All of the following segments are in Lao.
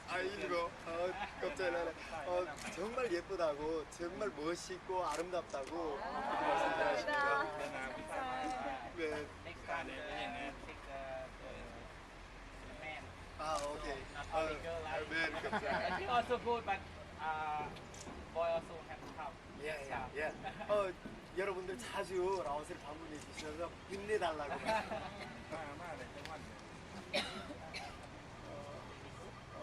아, 이거. 아, 깜짝 놀라네. 어, 정말 예쁘다고, 정말 멋있고 아름답다고 그렇게 말씀하십니다. 네. 아, 오케이. 아, 네, 감사합니다. I think also good, but uh, boy also have to come. Yeah, yeah, yeah. 어, 여러분들 자주 라오스를 방문해 주셔서 빛내달라고 말씀. 어, 어,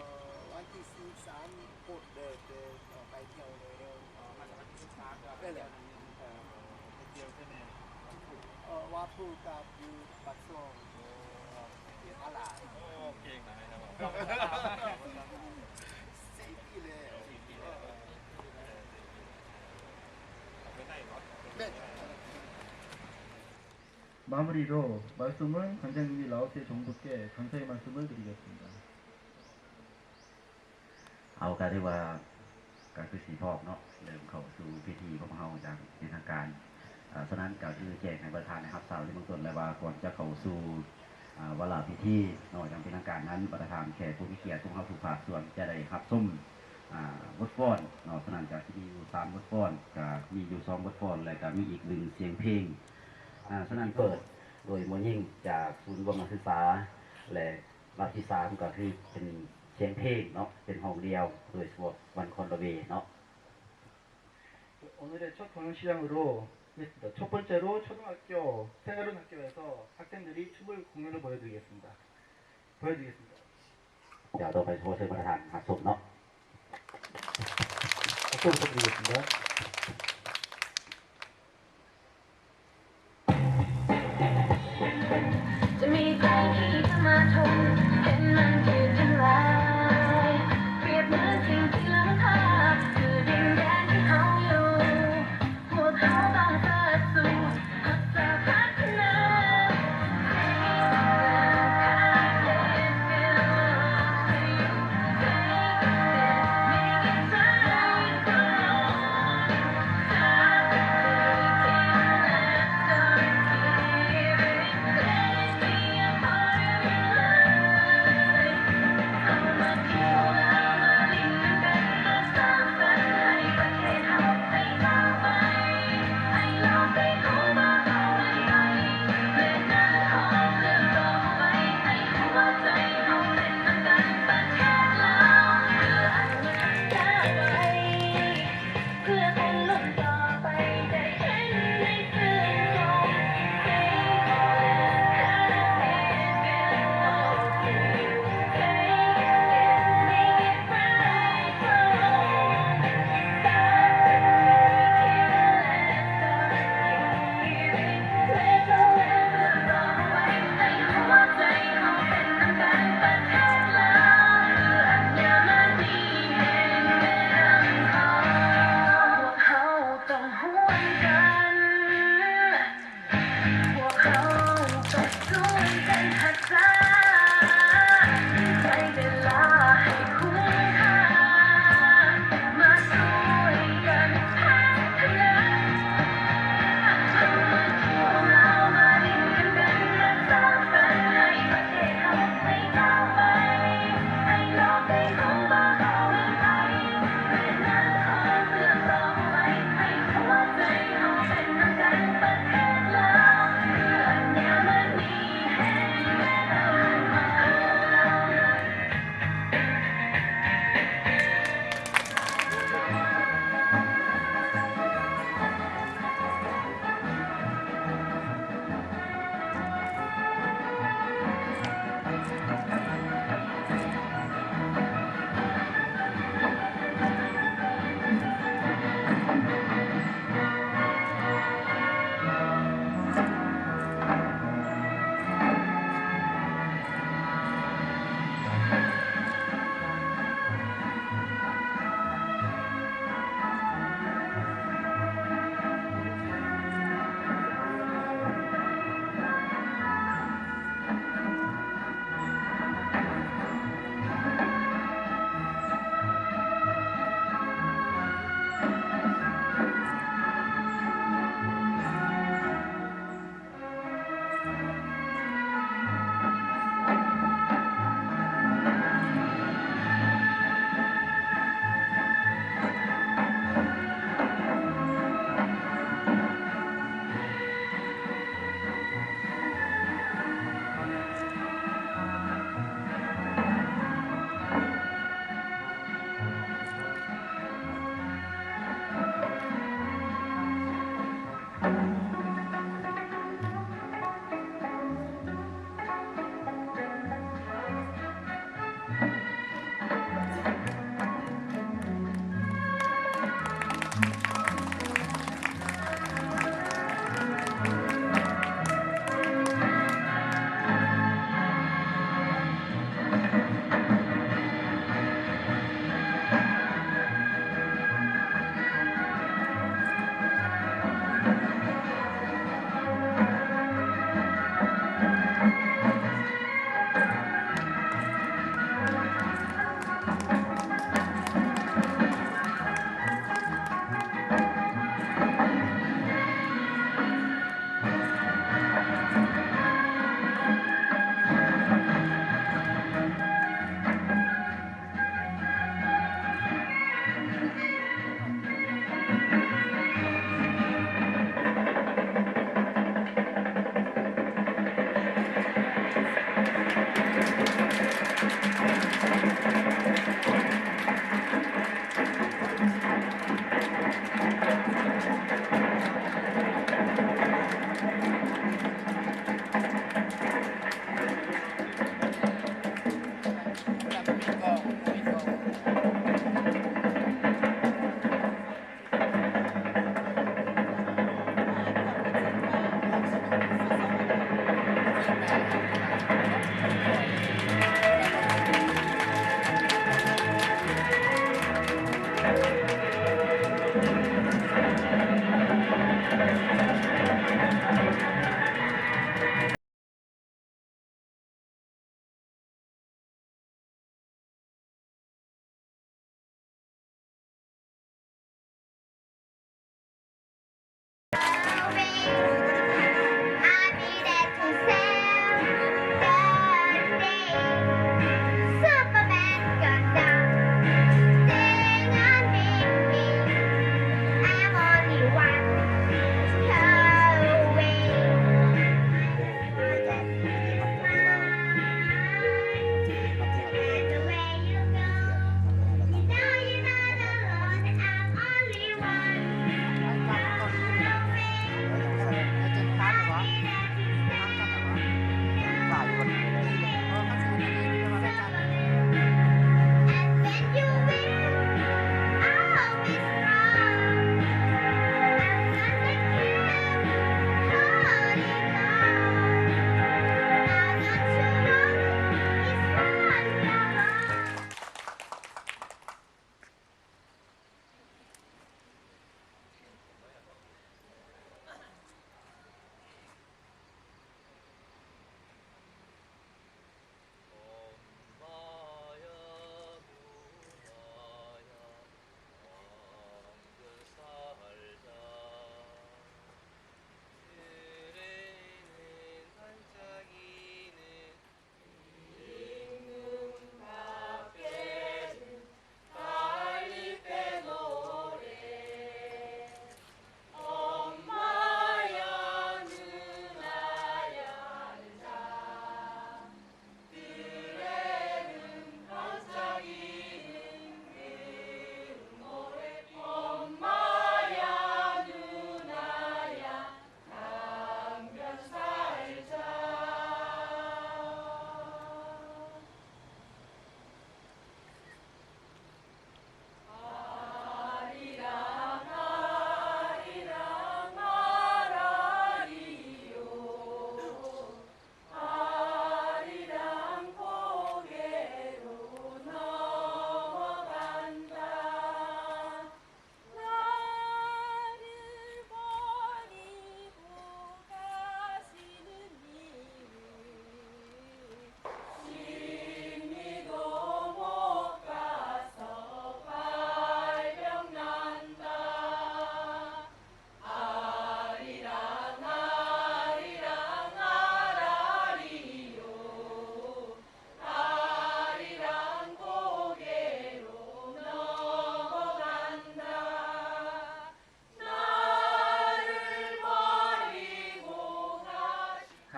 ວັນທີສິບສາມ ພຸດເດີ ເດີ ອອກໄປທ່ຽວເດີ. ເອີ ມາຈາກວັນທີສິບສາມ ເດີ ໄປທ່ຽວ ເອີ ໄປທ່ຽວໃສແດ່? ເອີ ວາພູກັບຢູ່ປາກຊ່ອງ. ໂອ້ ເກັ່ງຫຼາຍເນາະ. ສີ່ປີແລ້ວ. ແມ່ນ. 마무리로 말씀을 관장님이 라오스에 정복해 감사의 말씀을 드리겠습니다. 어, ກະຖືວ່າ ກະຄືຊິພ້ອມເນາະ ເລີ່ມເຂົ້າສູ່ພິທີຂອງເຮົາຢ່າງເປັນທາງການ. ເອີ ສະນັ້ນກະຄືແຈ້ງໃຫ້ປະທານໄດ້ຮັບຊາບໃນເບື້ອງຕົ້ນແລ້ວວ່າ ກ່ອນຈະເຂົ້າສູ່ ອາ ວາລະພິທີເນາະ ຢ່າງເປັນທາງການນັ້ນ ປະທານ ແຂກຜູ້ມີກຽດຂອງເຮົາທຸກພາກສ່ວນຈະໄດ້ຮັບຊົມ ອາ ບົດຟ້ອນເນາະ. ສະນັ້ນກະຊິມີຢູ່ສາມບົດຟ້ອນ ກະມີຢູ່ສອງບົດຟ້ອນ ແລະກະມີອີກໜຶ່ງສຽງເພງ. ອາ ສະນັ້ນເປີດໂດຍໝໍຍິງຈາກສູນລວມນັກສຶກສາ ແລະ ລຳດັບທີສາມກະຄືເປັນສຽງເພງເນາະ ເປັນຮ້ອງດ່ຽວ ໂດຍສະເພາະວັນຄອນລະເວເນາະ. 오늘의 첫 공연식장으로 하겠습니다. 첫 번째로 초등학교 생활은 학교에서 학생들이 춤을 공연을 보여드리겠습니다. 보여드리겠습니다. ດຽວຕໍ່ໄປຂໍເຊີນປະທານຮັບຊົມເນາະ. 박수 부탁드리겠습니다. ຈະມີໃຜທີ່ຈະມາທົນ ເຫັນມັນຖືກທຳລາຍ ປຽບເໝືອນສິ່ງທີ່ລ້ຳຄ່າ ຄືດິນແດນທີ່ເຮົາຢູ່ ພວກເຮົາຕ້ອງເຊີດຊູ ຮັກສາພັດທະນາ.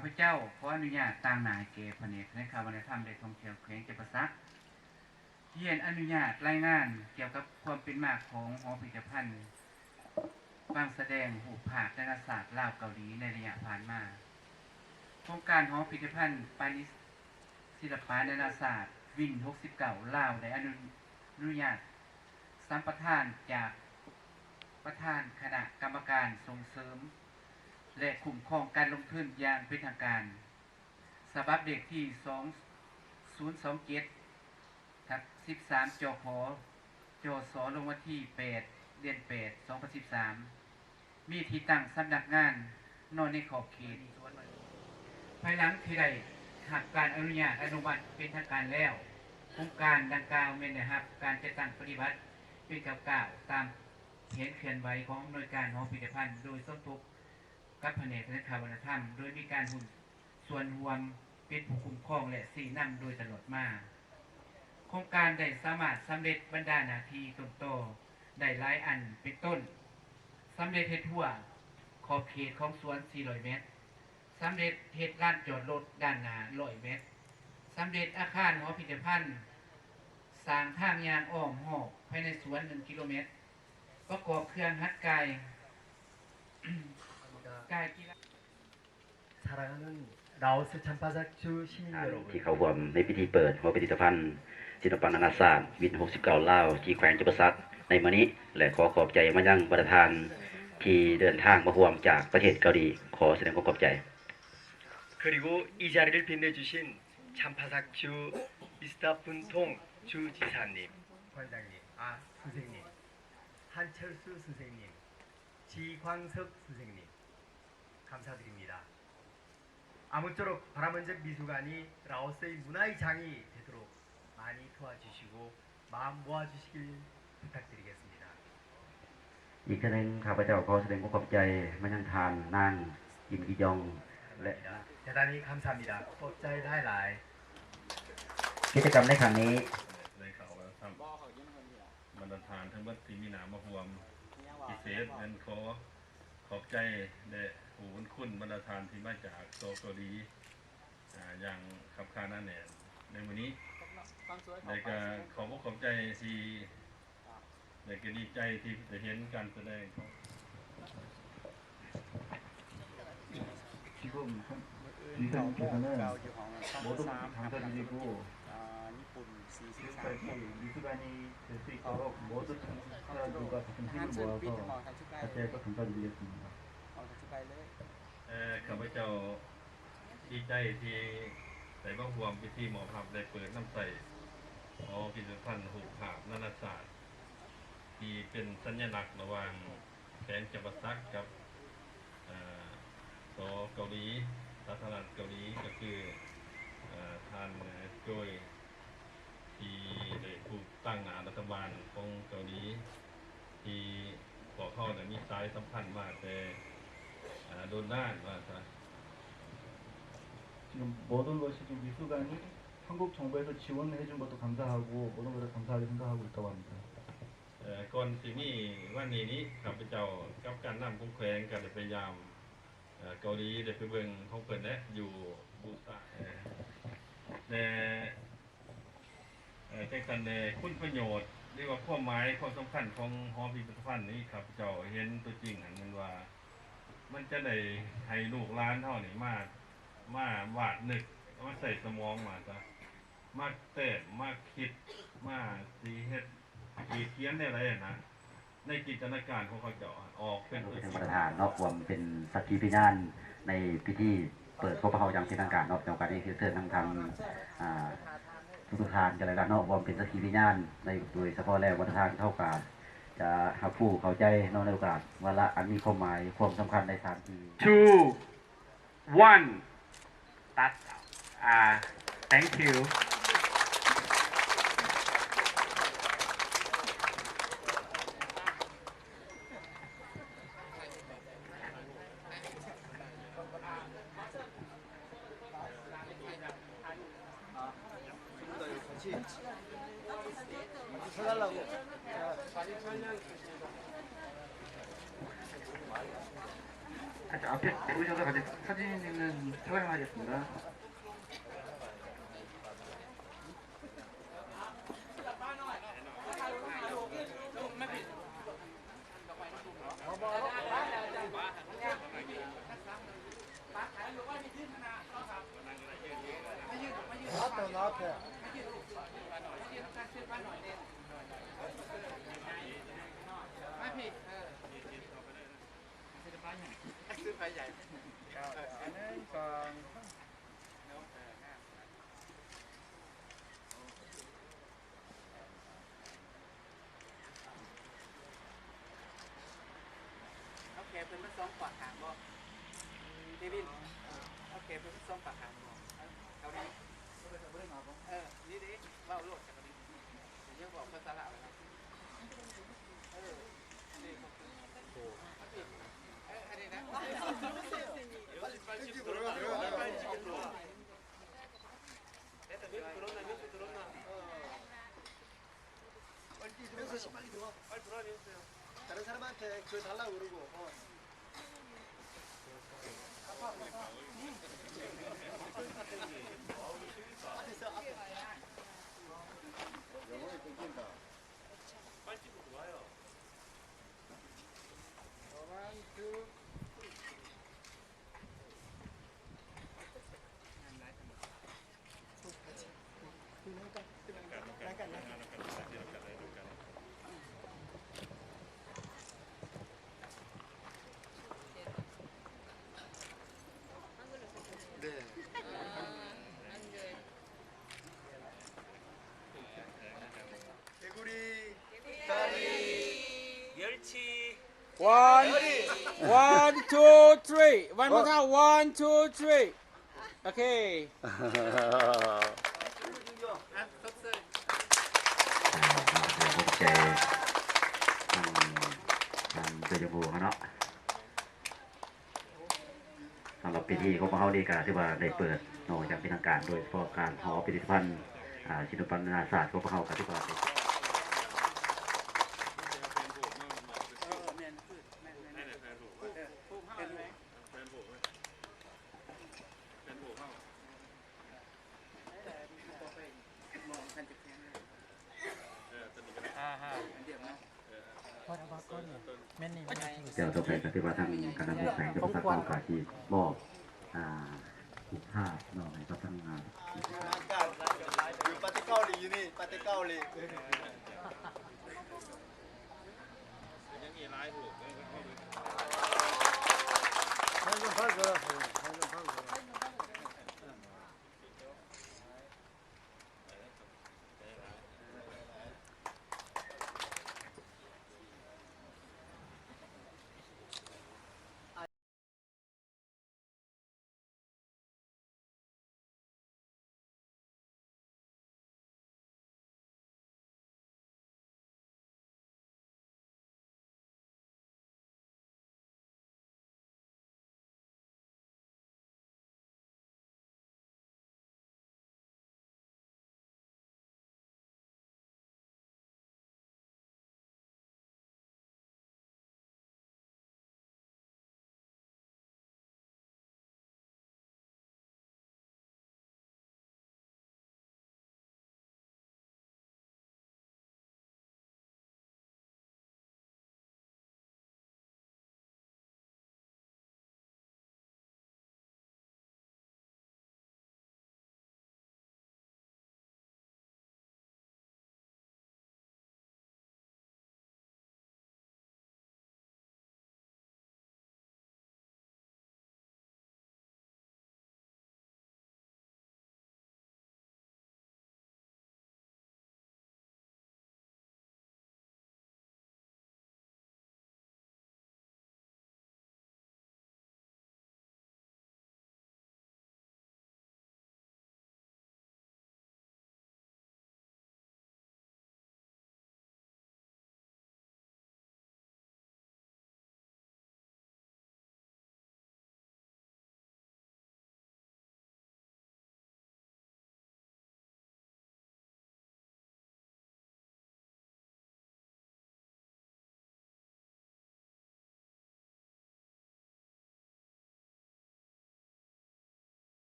ຂ້າພະເຈົ້າຂໍອະນຸຍາດຕາງໜ້າແກ່ພະແນກແຖລງຂ່າວວັດທະນະທຳ ແລະ ທ່ອງທ່ຽວແຂວງຈຳປາສັກ ຮຽນອະນຸຍາດລາຍງານກ່ຽວກັບຄວາມເປັນມາຂອງຫໍພິພິທະພັນປາງສະແດງຮູບພາບນານາຊາດລາວ-ເກົາຫຼີໃນໄລຍະຜ່ານມາ. ໂຄງການຫໍພິພິທະພັນປານີດ ສິລະປະນານາຊາດວິນຫົກສິບເກົ້າລາວ ໄດ້ອະນຸ ອະນຸຍາດສຳປະທານຈາກປະທານຄະນະກຳມະການສົ່ງເສີມ ແລະ ຄຸ້ມຄອງການລົງທຶນຢ່າງເປັນທາງການ ສະບັບເລກທີສອງສູນສອງເຈັດ ທັບສິບສາມ ຈຂ ຈສ ລົງວັນທີແປດ ເດືອນແປດ ສອງພັນສິບສາມ ມີທີ່ຕັ້ງສຳນັກງານນອນໃນຂອບເຂດ. ພາຍຫຼັງທີ່ໄດ້ຮັບການອະນຸຍາດອະນຸມັດເປັນທາງການແລ້ວ, ໂຄງການດັ່ງກ່າວແມ່ນໄດ້ຮັບການຈັດຕັ້ງປະຕິບັດເປັນກ້າວໆ ຕາມແຜນເຄື່ອນໄຫວຂອງອຳນວຍການຫໍພິພິທະພັນ ໂດຍສົມທົບກັບພະແນກແຖລງຂ່າວວັດທະນະທຳ ໂດຍມີການຮູ້ ສ່ວນຮ່ວມເປັນຜູ້ຄຸ້ມຄອງ ແລະ ຊີ້ນຳໂດຍຕະຫຼອດມາ. ໂຄງການໄດ້ສາມາດສຳເລັດບັນດາໜ້າທີ່ຕົ້ນຕໍໄດ້ຫຼາຍອັນ ເປັນຕົ້ນ ສຳເລັດເຮັດຮົ້ວຂອບເຂດຂອງສວນສີ່ຮ້ອຍແມັດ, ສຳເລັດເຮັດລານຈອດລົດດ້ານໜ້າຮ້ອຍແມັດ, ສຳເລັດອາຄານຫໍພິພິທະພັນ, ສ້າງທາງຍ່າງອ້ອມຮອບພາຍໃນສວນໜຶ່ງກິໂລແມັດ, ປະກອບເຄື່ອງຫັດກາຍ ກາຍກິລາ. 사랑하는 라오스 참파사추 시민 ທ່ານ 여러분. ທີ່ເຂົ້າຮ່ວມໃນພິທີເປີດຫໍພິພິທະພັນສິລະປະນານາຊາດວິນຫົກສິບເກົ້າລາວ ທີ່ແຂວງຈຳປາສັກໃນມື້ນີ້ ແລະ ຂໍຂອບໃຈມາຍັງບັນດາທ່ານທີ່ເດີນທາງມາຮ່ວມຈາກປະເທດເກົາຫຼີ. ຂໍສະແດງຄວາມຂອບໃຈ. 그리고 이 자리를 빛내주신 참파사추 미스터 분통 주지사님. 관장님, 아, 선생님. 한철수 선생님, 지광석 선생님. 감사드립니다. 아무쪼록 바람은 적 미술관이 라오스의 문화의 장이 되도록 많이 도와주시고 마음 모아주시길 부탁드리겠습니다. ອີກເທື່ອໜຶ່ງ ຂ້າພະເຈົ້າຂໍສະແດງຄວາມຂອບໃຈມາຍັງທ່ານນາງ ກິມ ກິຢອງ ແລະ 대단히 감사합니다. ຂອບໃຈຫຼາຍໆ. ກິດຈະກຳໃນຄັ້ງນີ້ ໄດ້ເຂົ້າມາທຳ ບັນດາທ່ານທັງໝົດທີ່ມີໜ້າມາຮ່ວມ ພິເສດແມ່ນຂໍຂອບໃຈ ແລະ ຮູ້ບຸນຄຸນບັນດາທ່ານທີ່ມາຈາກສປເກົາຫຼີ ອາ ຢ່າງຄັບຄາໜາແໜ້ນໃນມື້ນີ້ ແລະ ກະຂອບອົກຂອບໃຈທີ່ ແລະ ກະດີໃຈທີ່ໄດ້ເຫັນການສະແດງຂອງ 지금 선-, 지사님께서는 모든 것을 감사드리고, 지금까지 미술관이 될 수 있도록 모든 참가자들과 같은 힘을 모아서 같이 해서 감사드리겠습니다. ເອີ ຂ້າພະເຈົ້າດີໃຈທີ່ໄດ້ມາຮ່ວມພິທີມອບຮັບ ແລະ ເປີດນຳໃຊ້ຫໍພິພິທະພັນຮູບພາບນານາຊາດ ທີ່ເປັນສັນຍະລັກລະຫວ່າງແຂວງຈຳປາສັກກັບ ເອີ ສ ເກົາຫຼີ ສາທາລະນະລັດເກົາຫຼີ ກໍຄື ເອີ ທ່ານ ໂຈຍ ທີ່ໄດ້ຜູ້ຕາງໜ້າລັດຖະບານຂອງເກົາຫຼີ ທີ່ພວກເຮົາໄດ້ມີສາຍສຳພັນມາແຕ່ ອາ ດົນນານວ່າຊະ. 지금 모든 것이 지금 미술관이 한국 정부에서 지원을 해준 것도 감사하고 모든 것에 감사하게 생각하고 있다고 합니다. ເອີ ກ່ອນຊິມີວັນນີ້ນີ້ ຂ້າພະເຈົ້າກັບການນຳຂອງແຂວງກໍໄດ້ໄປຢາມ ເອີ ເກົາຫຼີ ໄດ້ໄປເບິ່ງຂອງເພິ່ນແຫຼະ ຢູ່ບູຊານ ເອີ ແລະ ເອີ ຈັ່ງຊັ້ນແຫຼະ ຄຸນປະໂຫຍດ ຫຼືວ່າຄວາມໝາຍຄວາມສຳຄັນຂອງຫໍພິພິທະພັນນີ້ ຂ້າພະເຈົ້າເຫັນຕົວຈິງຫັ້ນ ແມ່ນວ່າມັນຈະໄດ້ໃຫ້ລູກຫຼານເຮົານີ້ມາ ມາວາດນຶກ ມາໃຊ້ສະໝອງວ່າຊະ ມາແຕ້ມ ມາຄິດ ມາຊິເຮັດ ຊິຂຽນແນວໃດຫັ້ນນະ ໃນຈິນຕະນາການຂອງເຂົາເຈົ້າອອກເປັນຕົວຈິງ. ທ່ານປະທານເນາະ ຮ່ວມເປັນສັກຂີພະຍານໃນພິທີເປີດພວກເຮົາຢ່າງເປັນທາງການເນາະ. ໃນໂອກາດນີ້ ຂໍເຊີນທັງທ່ານ ອ່າ ທຸກໆທ່ານກໍແລ້ວກັນເນາະ ຮ່ວມເປັນສັກຂີພະຍານ ໃນ ໂດຍສະເພາະແລ້ວປະທານເຂົາກໍຈະຮັບຮູ້ເຂົ້າໃຈເນາະ ໃນໂອກາດວາລະອັນມີຄວາມໝາຍຄວາມສຳຄັນໃນສາມທີ່ Two, one. That's, uh, thank you. 자, 앞에 보이셔서 같이 사진 찍는 촬영하겠습니다.ເອົາແຂນເພິ່ນມາສ່ອງປາກຫາງບໍ່? ເດວິນ ເອົາແຂນເພິ່ນມາສ່ອງປາກຫາງບໍ່? ເອົາ ເອົາແນ່ ເອີ ນີ້ເດ້ ເວົ້າໂລດ ຈັກກະລີ ເດີ ເວົ້າພາສາລາວເນາະ ເອີ ເອີ ອັນນີ້ນະ 개구리, 멸치. One, one, two, three. One more time. One, two, three. ໂອເຄ ຂອບໃຈ ທາງ ທາງເຈົ້າຢູ່ຫົວເຮົາເນາະ. ສຳລັບພິທີຂອງພວກເຮົານີ້ກໍຖືວ່າໄດ້ເປີດເນາະຢ່າງເປັນທາງການ ໂດຍສະເພາະການຫໍພິພິທະພັນ ອາ ສິລະປະນານາຊາດຂອງພວກເຮົາກໍຖືວ່າໄດ້ ແລ້ວຕໍ່ໄປກໍຖືວ່າທາງຄະນະວົງແຂວງຈຳປາສັກເຮົາກໍຊິມອບ ອາ ຮູບພາບເນາະໃຫ້ກັບທາງ ອາ ຢູ່ປາເຕເກົາຫຼີ ຢູ່ນີ້ປາເຕເກົາຫຼີ.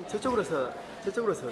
저쪽으로 서, 저쪽으로 서.